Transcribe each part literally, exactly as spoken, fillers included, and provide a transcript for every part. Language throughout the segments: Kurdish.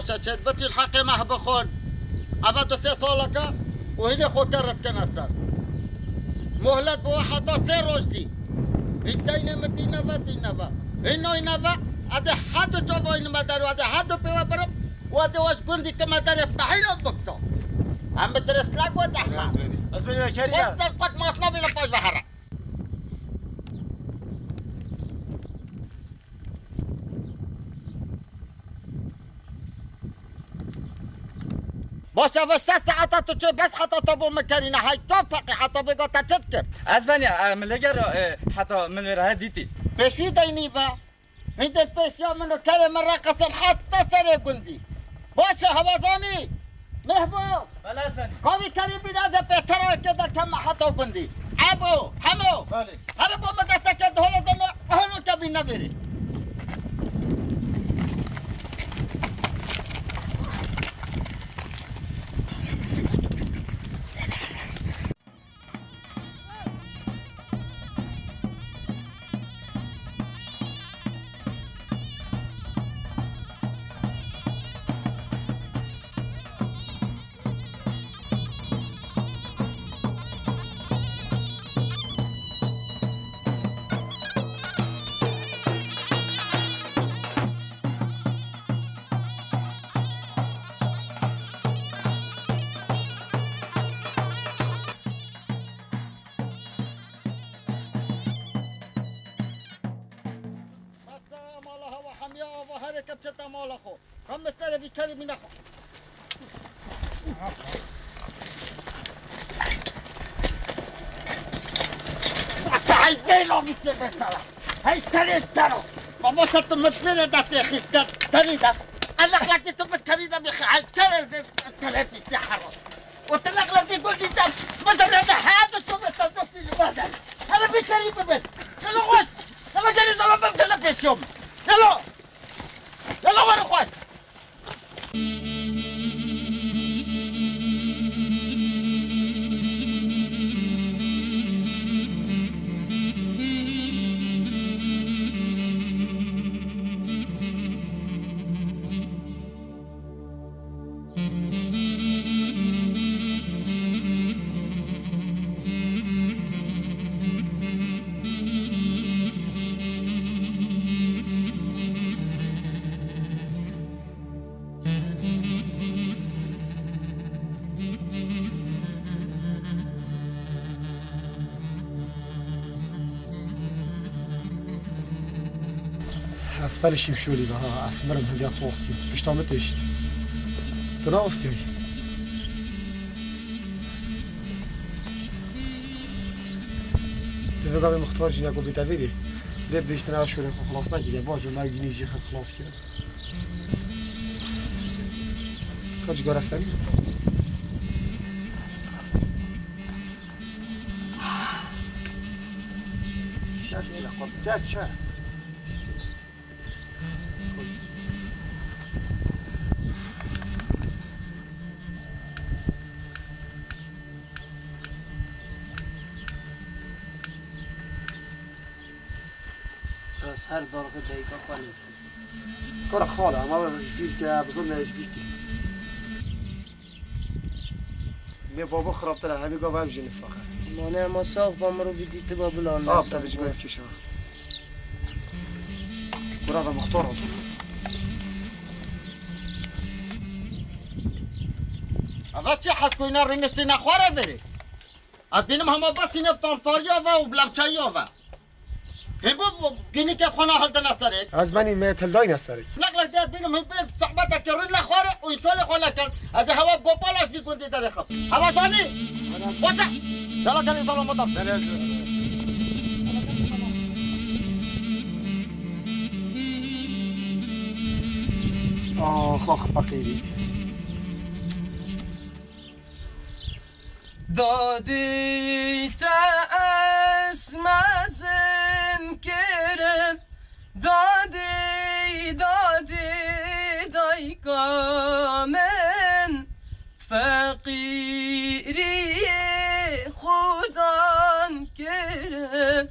Çeçet bitîl heqê me bixwin. Eve du sê saleke û hinê xwe ke red kene ser. Muhlet bi we heta sê roj dî. Hîn deynê min tîne ve, tîne ve. Hîn nayne ve, edê hedu çavayî me der û edê hedu pê we birim û edê we ji gundî kime derê pehîlo bikso. Em bi dirislek we zehmet. Ez benî, ez benî we kerî We ya. Zek qet maç nabî li paş ve here. Baş e, ve şeş saeta tu çû, bes heta tu bo min kerîne, hey tu feqî, heta vêga te çi dikir? Ez benî, e, min lê gera, e, heta min lê re dîtî. Pêşwî deynî ve. Hîndê pêşiya min û kerê min reqesin heta serê gundî. Baş e, hewa zanî. Mehbûb. Bela ez benî. Kavî kerî bîne, ez ê pêterayekê derkeme heta gundî. Ebo, Hemo. Belê. Here bo min destekê dihole de me, holo ke bîne vêrê. Basta mala hewa hemiya ava, herê ke biçete mala xwe. Kam me serê vî kerî mîna xwe. Wasa hey bêlo vîsê mesela. Hey terê tero. Baba se tu mit vêrê destê xî ter-, terî de. Allah laki tu mit kerî de bî hey terê zê terê vîsê hero. Û tu lexlexî gul dîten, bizane de heyat û şûme te doktî li bazen. Hele bî serî bibin. Hele xweş. Hele gelî zalo bim, hele pêşiyo min. Hele. Hele were xweş. Ez felişîm şûlî be ha, ez mirim hindiya tu astî. Pişta min têşt. Tu ne astiyayî? Divê gavê muxtar jî ya ku bîte vîrî. Lê bihiştine şûlê xwe xilas nekiriye. Baş û me gînî jî xwe xilas kiriye. Kaç gareftenî? Şeş lira, kaç, çe? Ez her darxê dayika xwe lê dikim. Kara xala, ama ji bîr ke, bizim ne ji bîr kir. Mê babo xirabtir e, hemî gava ev jî nisax e. Mane ema sax ba mirovî dîtiba bila. Ah, tabii ji gava kişa. Kura ve muxtar oldu. Ava çi hes koyna rêniştî nexware verê. Ez bînim hema besîne bi tamsariya ve û bi lewçeyiya ve. Hê bo, bo, gînîkê xwe nahildine serê. Ez benî me tildayne serê. Leq leq de bînim hê bên sohbeteke rûn le xware û înşalê xwe lekin. Ez ê hewa gopala ji vî gundî derêxim. Hewa zanî? Boşe. Yala gelî zalo madam. Ax, ax, feqîrî. Dadî te ez mezin kirim, dadî, dadî dayka min, feqîriyê xudan kirim,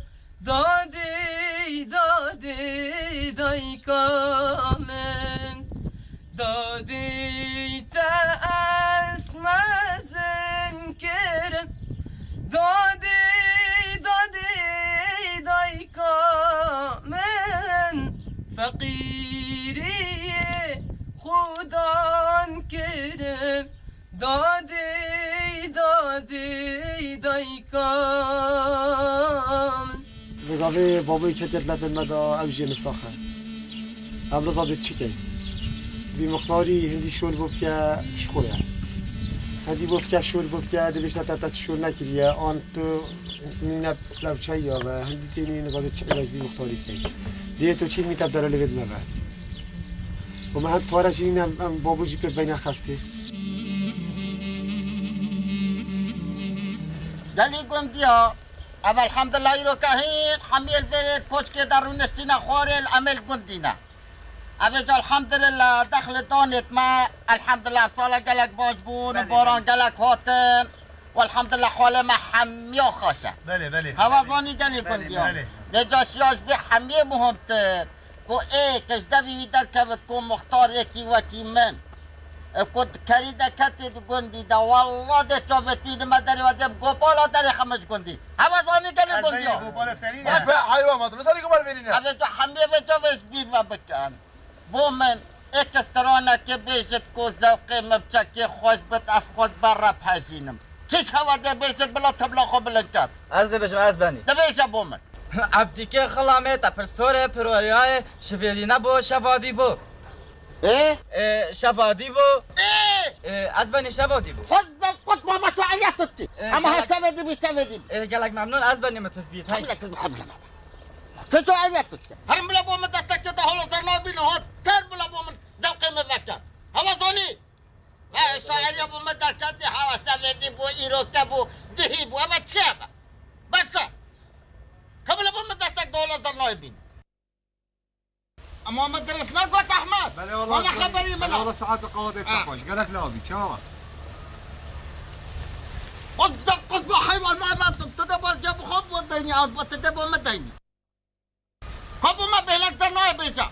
dadî, dadî dayka min. Dadê te ez mezin kirim. Dadê, dadê dayka min, feqîriyê xudan kirim. Dadê, dadê dayka min. Li gavê baboyê ketiye di lepên me de, ew jê misax e. Em niza dê çi keyn. Vî muxtarî hindî şol bo bike ji xwe ye. Hindî bo bike şol bo bike, dibêje te, te şol nekiriye, an tu mîne lewçeyî ya ve, hindî tênî niza dê çi îlac vî muxtarî keyn. Dê tu çî mî te dere li vê dime ve. Û me hend pare jî nîne, em, em babo jî pê beyne xestê. Gelî gundiya, ev elhamdulillah îro ke hîn hemiyê li vê koçkê de rûniştîne xwarê, li em ê li gundî ne. Ev ê ca elhamdulillah dexlê danêt me, elhamdulillah sala gelek baş bûn, Belê, baran belê. gelek hatin. Welhamdulillah, halê me hemiya xweş e. Belê, belê. Hewa zanî gelî Belê, gundiya. belê. Vêca şiya ji vê hemiyê muhimtir. Ku ê ke ji devî wî derkevit ku muxtar yekî wekî min. E, ku kerî de ketê di gundî de. Wallah dê çavêt wî li me derê ve dê bi gopala derê xemij gundî. Hewa zanî gelî Ez gundiya. beyê gopala serî ne. Baş be, heywa ma tu, li serî gopal verî ne. Ev ê tu hemiyê vê çavê ji bîr ve bikin. Bo min ê kes stranekê bêjit ku zewqê min bi çekê xweş bit, ez xwe di ber re bihejînim. Kî ji hewa dê bêjit bila tebla xwe bilind ket? Ez dibêjim, ez benî. Dibêje bo min. Ebdîkê xilamê te pirsorê piroriyayê şivêlî nebû, şevadî bû. Ê? Ê, şevadî bû. Ê! Ê, ez benî şevadî bû. Xwe zewq qut baba tu eliya tutî. Ê, Ama ha gelek- şevê dibî, şevê dibî. Ê, gelek memnûn, ez benî min tizbît. Hey. Gelek tizbî, hemdulillah. Çi tu ev ya tu? Herin bila bo min destekê te hala zerna bîne ha. Ter bila bo min zewqê min vekar. Hewa zanî. Ve şairê bo min derketî, hewa şevêdî bû, îroke bû, duhî bû. Eve çi eve? Bes e. Ke bila bo min destek de hala zerna bîne. Ama me deres nagot Ahmet. Belê, Wala xeberî min. Belê, wala saet qehwedê te xweş. Gerek lawî, çawa? Qut de qut bu heywan ma ben tu de bol cebixwe bu deyni, an bu te de bu me deyni. Ko bu me bêlek de nayê bêja.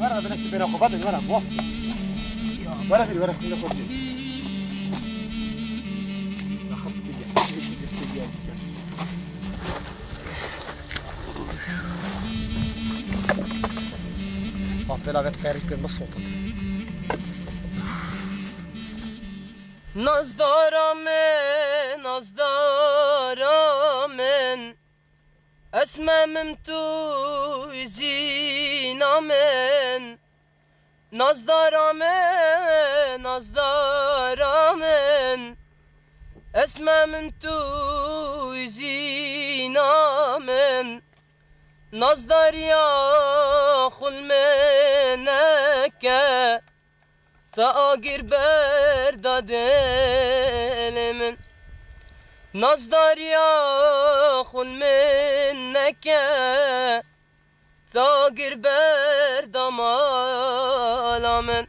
Were, binekî bêra xwe vedin, were, wast. Were, were, were, xwîna xwe bidin. Axir stêdiya, stêdiya dike. Bak, bela vet xerik ben, bes sotin. Nazdara min, nazdara min. Esme min tu zîna min, nazdara min, nazdara min. Esme min tu zîna min, nazdariya xul min neke. Te agir berda dilê min, nazdariya xwe li min neke. Te agir berda mala min,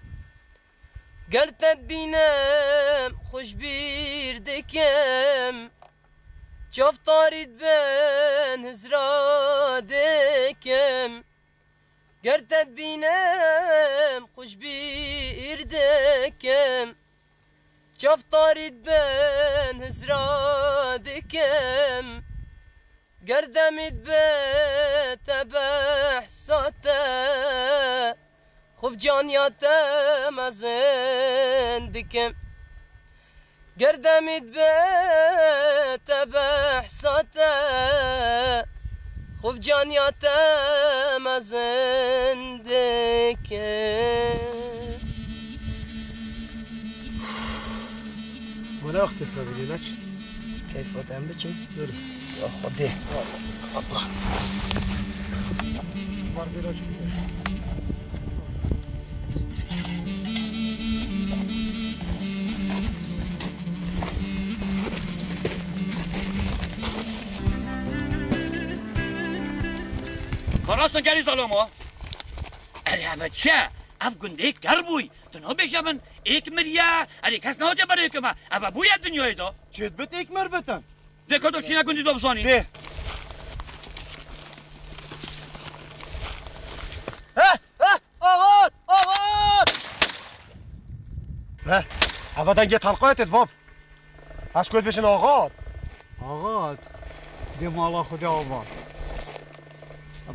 ger te dibînim xwe ji bîr dikim. Çavtarî dibin hizra dikim. Ger te dibînim xwe ji bîr dikim. Çavtarî dibin hizra dikim. Ger demî dibe te behsa te, xwe bi caniya te mezin dikim. Ger demî dibe te behsa te, xwe bi caniya te mezin dike. Ma ne wextê te bidî, neçin? Keyfa te em biçin. Yürü. Ya Xwedê. Allah. Var biraz. Parastin gelî zalamo. Erê eve çi? Ev gundê ker bûy. Tu nabêje min êk miriye. Erê kes nehatiye berê ke me. Eve bûye dinyayê de. Çêt bit êk mir bitin. Dê ka tu çîna gundî de bizanî. Dê. Heh, heh, axat, axat! Heh, eva dengê telqayê têt bab. Heş ku dibêjin axat. Axat. Dê mala xwe de ava.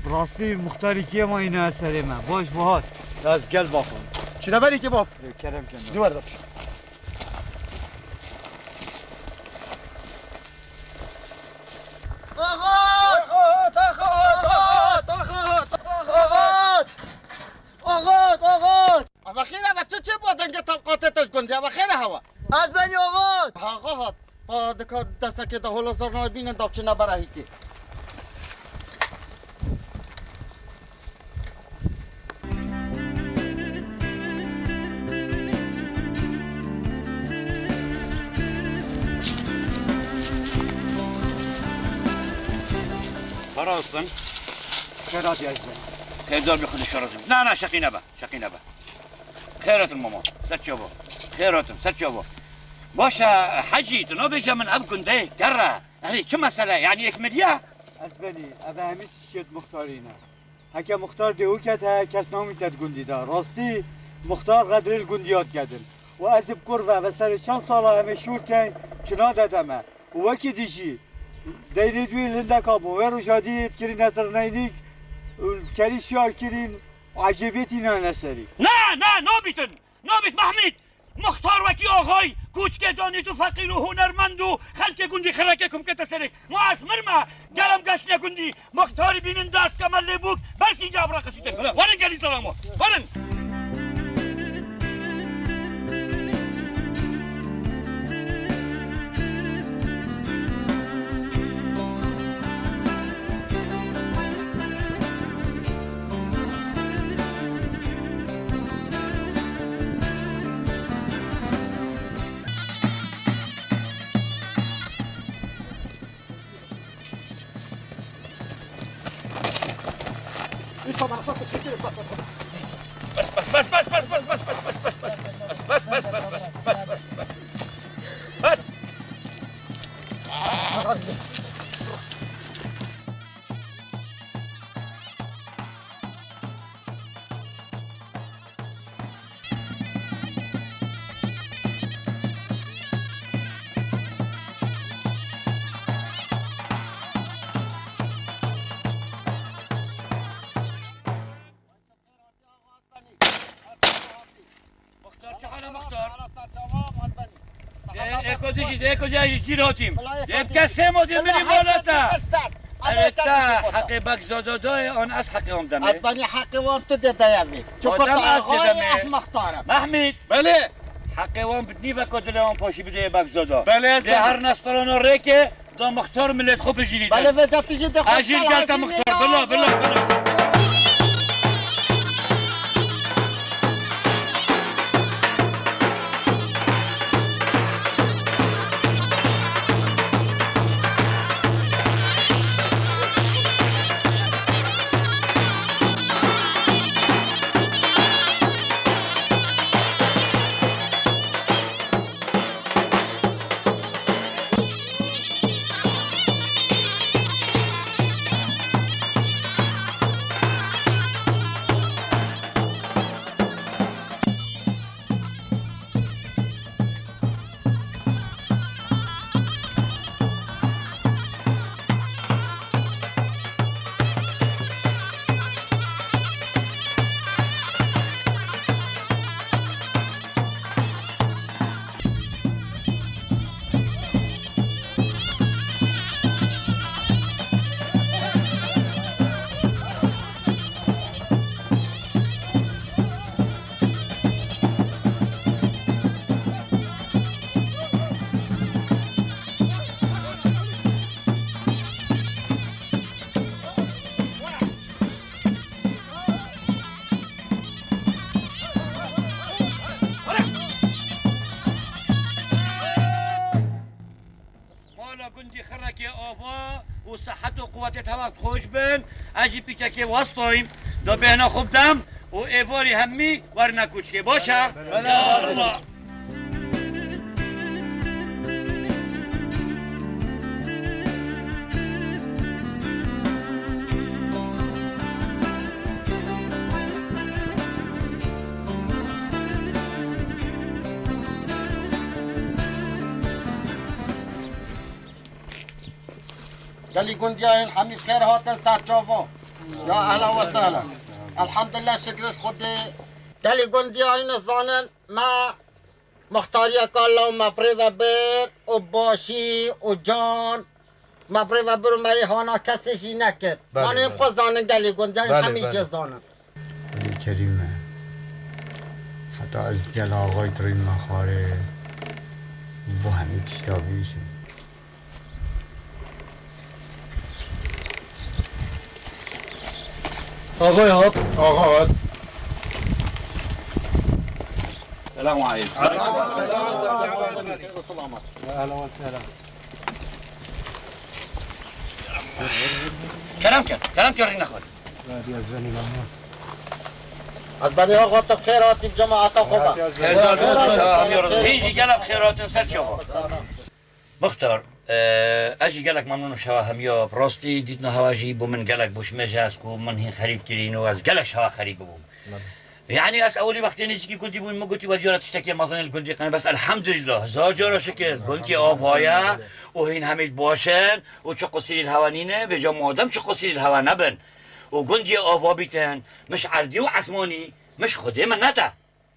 Bi rastî muxtarî kê ma îne serê me. Baş bihat. Ez gel baxim. Çîna berî kê bab. Kerem ken. Dû werde. Axat! Axat! Axat! Axat! Axat! Axat! Axat! Ava xêr e, ava çi çê bo dengê telqatê te ji gundê, ava xêr e hewa. Ez benî axat. Axat. Pa dika destekê de hola zerna bînin da çi nebera hîtî. Parastin. Şerab yazdı. Xêrdar bi xudi şerab. Na, na, şeqî nebe. Şeqî nebe. Xêr hatin mama. Ser çava. Xêr hatin. Ser çava. Baş e, Hecî, tu nabêje min ev gundê ker e. Erê, çi mesele? Yanî yek miriye? Ez benî, ev hemî şêt muxtarî ne. Heke muxtar dê û ket heye, kes namîte di gundî de. Rastî, muxtar qedrê li gundiya diketin. Û ez ê bi kur ve, ve serê çend sala em ê şûr keyn, çina de deme. Û wekî dî jî, deyrê dûyê li hindeka bû. Wê roja dî yê dikirîne tirneynîk, û kerî şiyar kirîn, û ecêbiyetî nane serî. Na, na, nabîtin! Nabît Mehmîd! Muxtar wekî axay, kûçikê danî tu feqîr û hunermend û xelkê gundî xireke kum kete serê. Ma ez mirme, gelem geştine gundî. Muxtarî bînin dest keme lê bûk, bersî ya bira qesî te. Werin gelî zelamo. Werin. Bes, bes, bes. Muxtar, çi hal e, Muxtar? Ê, ê, ku dijî, ê, ku dijî, cî hatîm. Ê, kesê mo dê minî mala te. Erê te heqê Begzada dayê, an ez heqê wan demê? Ez benî heqê wan tu dê dayê vê. Çukur te axayê, ez muxtar im. Mehmîd. Belê. Heqê wan bidnî ve ku dilê wan paşî bidê Begzada. Belê, ez dê her nestorano rêke. Da muxtar millet xwe bijîrî. Belê, vêca tu jî de xwe. Ez jî gel te muxtar. Bila, bila, bila. û sihet û quwetê hewa xweş bin. Ez jî pîçekê westayim, da bêhna xwe bidem û êvarî hemî werine kûçkê. Baş e? Bela. Gelî gundiyayên hemî xêr hatin ser çava. Ya ehla we sehla. Elhamdulillah, şikir ji Xwedê. Gelî gundiyayên zanin me muxtariyeka law me bi rê ve bir û başî û can me bi rê ve bir û me rê hana kesê jî nekir. Belê, Yanî belê. Xwe zanin gelî gundiyayên Belê, hemî belê. Jê zanin. Xwedê kerîm e. Heta ez gel axayî dirîn me xwarê. Bo hemî tişta bîşim. Axay hat. Axa hat. Selamu aleykum. Selamat. Ve ehlen ve sehlen. Kerem ker, kerem ker rîna xwe. Hadi ez benî lan. Ez benî axa, tu xêr hatî cemaata xwe be. Hadi ez benî. Xêr hatî, xêr hatî. Hîn jî gelek xêr hatin ser çava. Muxtar, e, ez jî gelek memnûn im şewa hemiya. Bi rastî dîtina hewa jî bo min gelek bo ji me jî ez ku min hîn xerîb kirîn û ez gelek şewa xerîb bibûm. Yanî ez ewilî wextê nêzîkî gundî bûm, min gotî, "Wezî were tiştekê mezin li gundî qey." Bes elhamdulillah, hezar cara şikir, gundî ava ye û hîn hemî baş in û çi qusîrî li hewa nîne, vêca madem çi qusîrî li hewa nebin û gundî ava bîtin, min ji erdî û esmanî, min ji Xwedê min nete.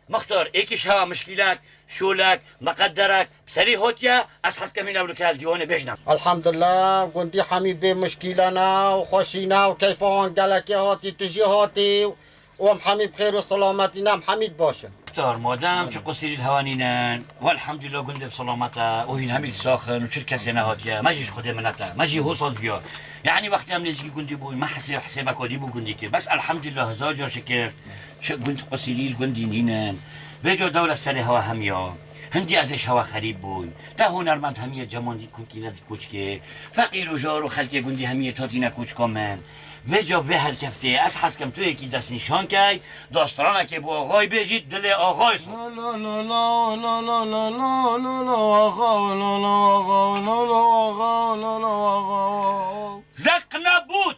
Muxtar, êkî şewa mişkîlek, şolek, miqederek bi serî hatiye, ez hez kem hîn ewlike li dîwanê bêjnim. Elhamdulillah, gundî hemî bê mişkîle ne û xweşî ne û keyfa wan gelekê hatî, tu jî hatî û em hemî bi xêr û selametî ne, em hemî baş in. Muxtar, madem çi qusîrî li hewa nînin, welhamdulillah gundê bi selamet e û hîn hemî sax in û çi kesê nehatiye, me jî ji Xwedê minet e, me jî hosaz biya. Yanî wextê em nêzîkî gundî bûn, me hesê-, hesêbeka dî bo gundî kir. Bes elhamdulillah, hezar car şikir. Çi gund qusîrî li gundî nînin. Vêca dewlet serê hewa hemiya. Hindî ez ê ji hewa xerîb bûy. Te hunermend hemiye cemandî kûkî ne di kûçkê. Feqîr û jar û xelkê gundî hemiye tatîne kûçka min. Vêca vê helkeftê ez hez kem tu yekî destnîşan key, da stranekê bo axayî bêjî, dilê axayî so. Zeq nebût.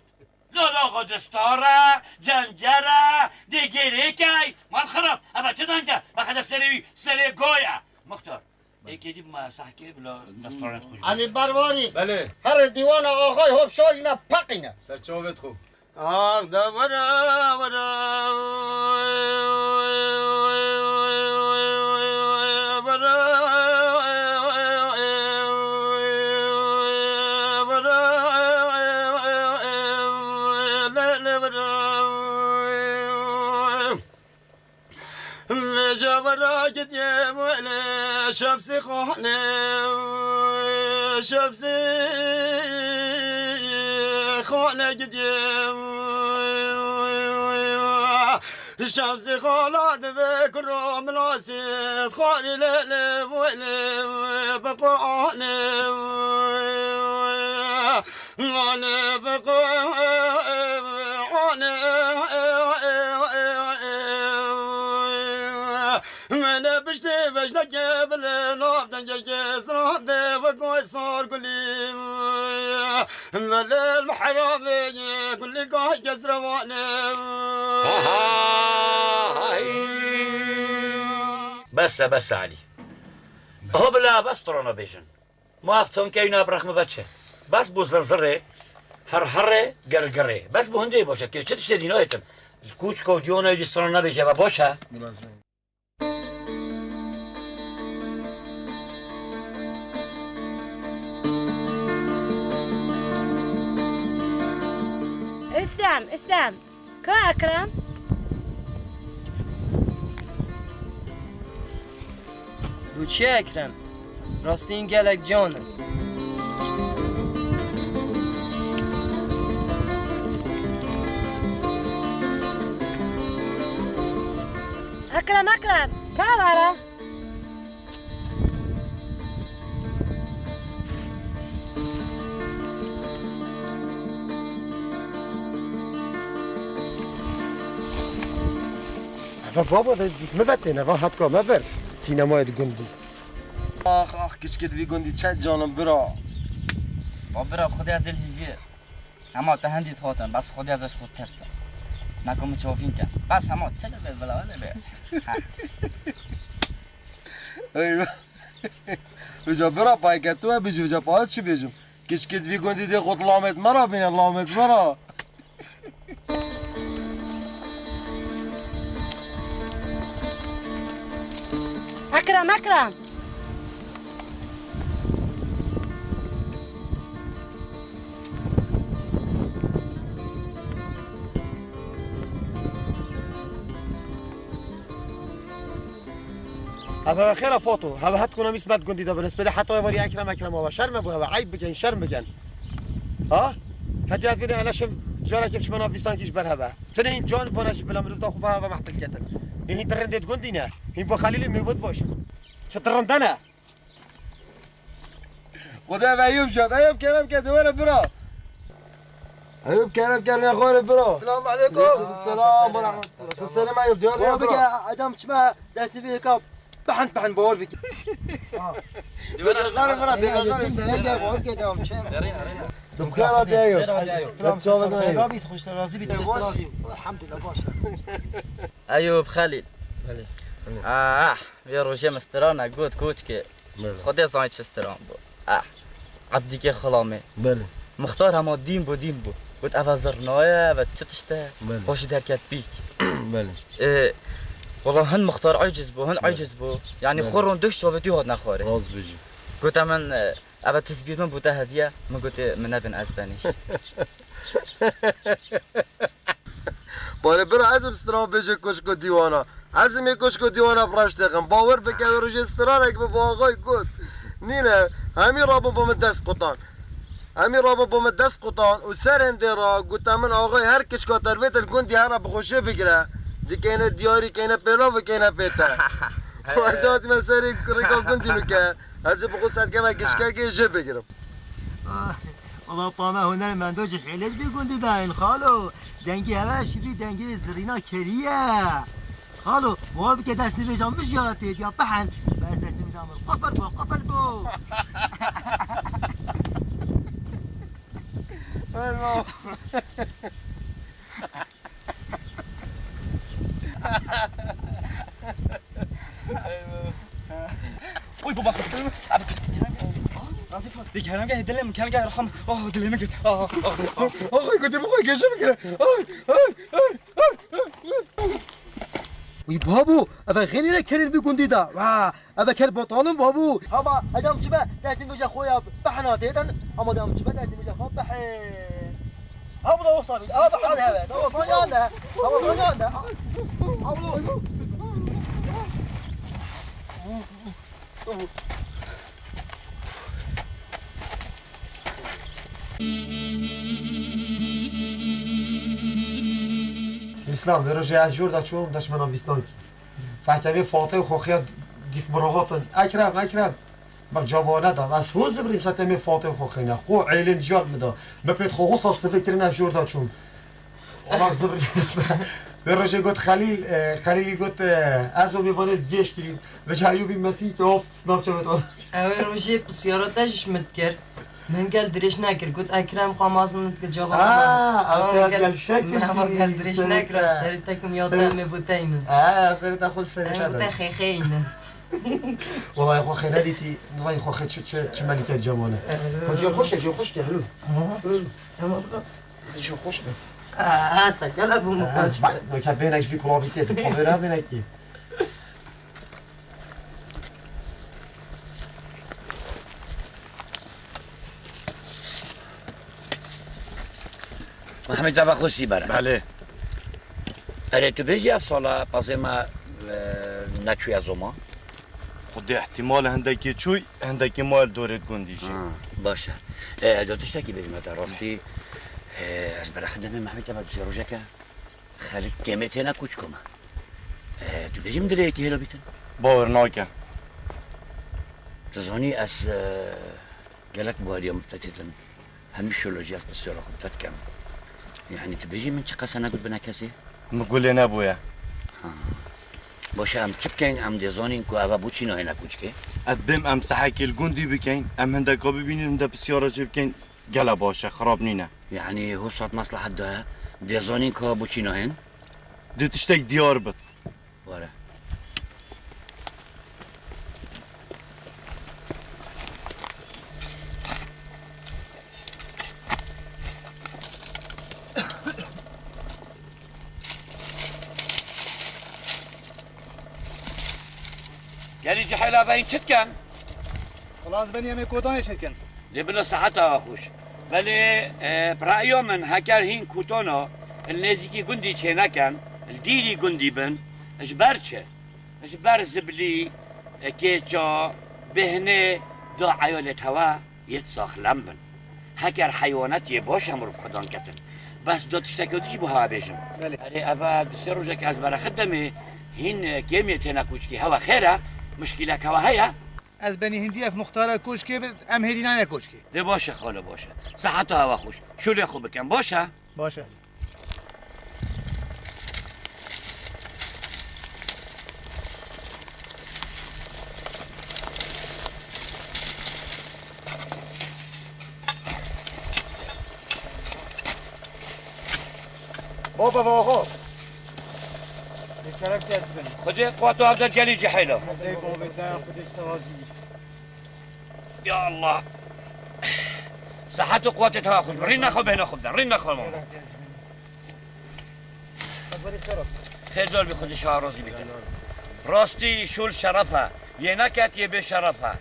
Lolaxa distare, cencere, dê gêrê key, mal xirab. Eva çi denge? Bexede serê wî, serê goy e. Muxtar, êkê dî ma sahkê bila destare xwe. Elî Berwarî. Belê. Here dîwana axayî hop şorîne peqîne. Ser çavêt xwe. Ax de were, were, were, Vêca were gidiyê wele şemsî xane, şemsî xane gidiyê. Şemsî xala divê kuro milasî xwarî lê lê wele bi Qur'anê. Mane bi Qur'anê. Mene piştê vejneke bile nav dengeke zirande ve goy sor gulî. Velel mehrabe gulî gay gezrevane. Bes e, bes e Elî. Aha bila bes trana bêjin. Ma ev tonkeyna bi rexme ve çi? Bes bû zirzirê, herherê, girgirê. Bes bû hindê baş e. Kê çi tiştê dî nayêtim? Li kûçka û diyona dî strana nabêje ve baş e. Îslam, Îslam. Ka Ekrem? Bu çi Ekrem? Rastîn gelek can in. Ekrem, Ekrem, ka vara? Ve baba de min ve têne, va hetka me bir sînemayê di gundî. Ax, ax, kiçikê di vî gundî çend canim bira. Ba bira, Xwedê ez ê li hîviyê. Hema te hindî dihatin, bes Xwedê ez ji xwe tirsim. Nako min çavîn kin. Bes hema çi li vê bila, li vê. Eyvah. Uca bira payke tu e bijî, uca pa ez çi bêjim? Kiçikê di vî gundî dê xwe di lamêt me re bîne, lamêt me re. Ekrem, Ekrem! Heve xêra Fato, heve het ku nemîs met gundî de bin, spêde heta êvarî Ekrem Ekrem awe. Şerm e bo heve, eyb bikin, şerm bikin. Ha? Hetiya vînê ele şim carekê biçime nav vîstankî ji ber heve. Tinê hîn can vana jî bila mirov da xwe heve mehtil ketin. Ê hîn tirindê di gundî ne. Hîn bo Xelîlê mêvot baş. Çi tirinde ne? Xwedê ve Eyûb jat. Eyûb kerem ke, de were bira. Eyûb kerem ke, ne xore bira. Selamun aleykum. Selam ve rahmetullah. Sen selam Eyûb, de were bira. Bike, adam çime destî bir kap. Behend, behend, bawar bike. De were bira, de were bira. Sen ne de bawar ke, devam çem. Dukara de Eyûb. Selam, selam. Razî bî. Elhamdülillah, baş. Eyûb Xelîl. Belê. Ah, vê rojê min strana got koçkê. Belê. Xwedê zanî çi stran bû. Ah, Ebdîkê Xilamê. Belê. Muxtar hema dîn bû, dîn bû. Got, "Eve zirnaye, eve çi tişt e?" Belê. Paşî derket pîk. Belê. Ê, wela hin muxtar aciz bû, hin Belê. Aciz bû. Yanî Belê. Xwe rondiş çavê tî hat nexwarê. Rast bijî. Gote min, e, "Eve tisbîr min bû te hediye." Min gotê, "Min nedin ez benî." Bare bira ez im stran bêje koşko dîwana. Ez im ê koşko dîwana bi reştê xim. Bawer bike wê rojê stranek bi bo axay got. Nîne, hemî rabin bo min dest qutan. Hemî rabin bo min dest qutan û serên dê ra gote min axay her kişka tervêt li gundî here bi xwe jê bigire. Dikeyne diyarî, keyne pêlav û keyne pê te. Û ez hatime serê rêka gundî nuke. Ez ê bi xwe sedkeve kişkekê jê bigirim. Ah, wala pa me hunermendo ji hêlê di gundî dayên xalo. Dengê heve şivî dengê zirîna kerî ye. Xalo, bawer bike destnivêja min jî ya têdiya bihen. Bes destnivêja min qufil bo, qufil bo. Hey baba. Oy baba. Abi. Razî kal. Dikerem gel dilê min, kem gel, rahim. Oh, dilê min git. Ah, ah, ah. Ay, götümü koy, geçe mi gire? Ay, ay, ay, ay, ay, ay. Uy babo, eve xêlî re kerên vî gundî da. Wa, eve ker batalin babo. Ama edam çi be, destê min ji xwe ya behna têden, ama edam çi be, destê min ji xwe behe. Abla olsa bir, abi hadi evet. Olsa yandı. Olsa yandı. Abla olsa. Îslam, vê rojê ez jor da çûm, da ji me vîstan kî. Saetemê Fatê û Xoxiya dîf min re hatin. Ekrem, Ekrem. Min cevane da. Ez ho zibrîm saetemê Fatê û Xoxê ne. Xo êlên ciyan min da. Min pêt xo wisa sivê kirin, ez jor da çûm. Wala zibr. Vê rojê got Xelîl, e, Xelîlî got, e, ez û mêvanê gêş kirîn. Vêca Eyûbî Mesî ki of, Snapchat da. Ew ê rojê pisyara te ji min dikir. Min gel dirêj nekir. Got Ekrem xwe mazin dike cevap. Aa, ew te gel şek. Min gel dirêj nekir. Serê te kim ya te me bû tey min. Aa, serê te xwe serê te. Ew te xêxeyî min. Wala xwe xêne dîtî, nizanî xwe xê çi, çi, çi melîke cevane. Xwe cê xweş e, cê xweş ke, helo. Tamam. Tamam. Şu xweş be. Aa, te gel bu mu xweş be. Bak, bak, bênek jî kulabî tê, tu pavêra bênek tê. Mehmet cava xweşî bere. Belê. Erê tu bêjî ev sala pazê me, e, neçûye zoma. Xwedê ihtimal hindekî çûy, hindekî ma li dorê gundî jî. Ha, baş e. E, ez ê tiştekî bêjim te rastî. E, ez bere xidemê Mehmetê me dizê rojeke xelk kêmê têne kûçko me. E, tu bêjî min dilê yekî hêlo bîtin? Bawer nake. Tu zanî ez, e, gelek baweriya min te têtin. Hemî şolo jî ez pisyara xwe te dikem. Yanî tu bêjî min çi qese negot bine kesê? Min gulê nebûye. Ha. Baş e, em çi bikeyn? Em dê zanîn ku eve boçî nahêne kûçkê. Ev bêm em sehekê li gundî bikeyn, em hindeka bibînin, hinde pisyara jê bikeyn, gele baş e, xirab nîne. Yanî ho sat meslehet da, dê zanîn ka boçî nahên? Dê tiştek diyar bit. Were. Gelî cihêla veyîn çi dikin? Wela ez benî em ê kodanê çêdikin. Dê bila seheta we xweş. Belê, e, bi re'ya min heker hîn kûtona li nêzîkî gundî çênekin, li dîrî gundî bin, ji ber çi? Ji ber ziblî, e, kêça, bêhnê da eyalê tewa yê saxlem bin. Heker heywanat yê baş em rû bi xwedan ketin. Bes da tiştekê dî jî bo hewa bêjim. Belê. Erê, eva du sê rojek ez berexit demê hîn, e, kêmiyê têne kûçkî. Hewa xêr e, mişkîlek hewa heye? Ez benî hindî ev muxtara koçkê bi, em hêdî nane koçkê. Dê baş e xalo, baş e. Seheta hewa xweş. Şûlê xwe bikin, baş e? Baş e. Baba, baba, xo. Bêşeref kes bin. Xwedê quwet û avdet gelî cihêla. Xwedê bavê te, Xwedê sewazî. Ya Allah. Sehet û quwetê te xwe. Rîn nexwe bêhna xwe bide. Rîn nexwe mama. Xêrdar bî, Xwedê şaha razî bîte. Rastî şûl şeref e. Yê neket yê bê şeref e.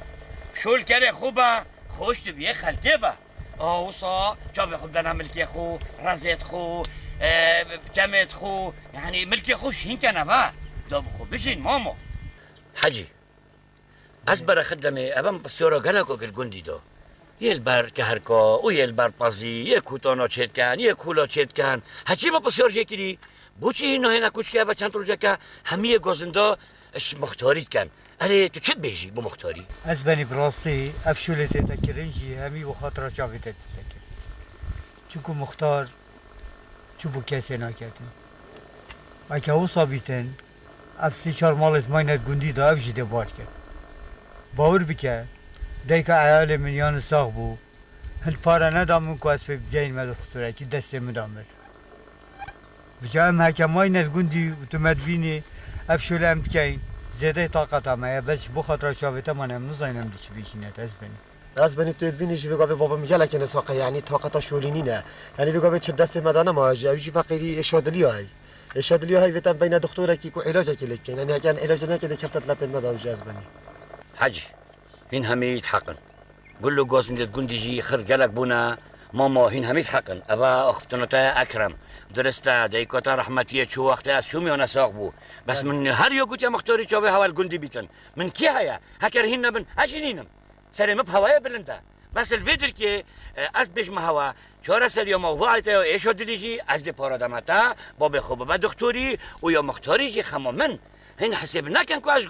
Şûl kerê xwe be, xweş dibî yê xelkê be. A wisa çavê xwe bidene milkê xwe, rezêt xwe, e, çemêt xwe. Yanî milkê xwe şîn kene be. Da bi xwe bijîn mama. Hecî. Ez berexit demê, ev em pisyara gelek wekî li gundî da. Yê li ber keherka û yê li ber pezî, yê kûtana çêdiken, yê kûla çêdiken. Heçî me pisyar jê kirî, boçî hîn nahêne kûçkê eve çend rojeke hemiyê gazinda ji muxtarî diken. Erê, tu çi dibêjî bi muxtarî? Ez benî bi rastî ev şûlê tête kirin jî hemî bi xatira çavê te tête kirin. Çunku muxtar çi bo kesê naketin. Eke wisa bîtin, ev sê çar malê mayne di gundî de ev jî dê bar ket. Bawir bike, dayika eyalê min yanî sax bû. Hin pare neda min ku ez pê bigeyînme dixturekî, destê min da mir. Bica em heke mayne li gundî û tu me dibînî, ev şûlê em dikeyn, zêdeyê taqeta me ye, bes ji bo xatira çavê te mane em nizanin em dê çi bêjîne te, ez benî. Ez benî tu yê dibînî jî vê gavê bavê min gelekê nesaq e, yanî taqeta şolî nîne. Yanî vê gavê çi destê me de nema jî, ew jî feqîrî êşa dilî ya hey. Êşa dilî ya hey vê te em beyne dixtorekî ku îlacekê lê bikeyn. Yanî heke em îlacê nekin dê kefte di lepên me de ew jî ez benî. Hecî, hîn hemî yî diheqin. Gul û gazindê di gundî jî xir gelek bûne, mama hîn hemî diheqin. Eva axiftina te ye Ekrem. Dirist e, dayika te rehmetiyê çû wextê ez çûm ya nesax bû. Bes min her ya gotiye muxtarî çavê hewa li gundî bîtin. Min kî heye? Heker hîn nebin, ez jî nînim. Serê min bi hewayê bilind e. Bes li vê dirkê, e, ez bêjme hewa, çareseriya mewzuayê te ya êşa dilî jî, ez dê para deme te, babê xwe bibe doktorî û ya muxtarî jî xema min. Hîn hesêb nekin ku ez ji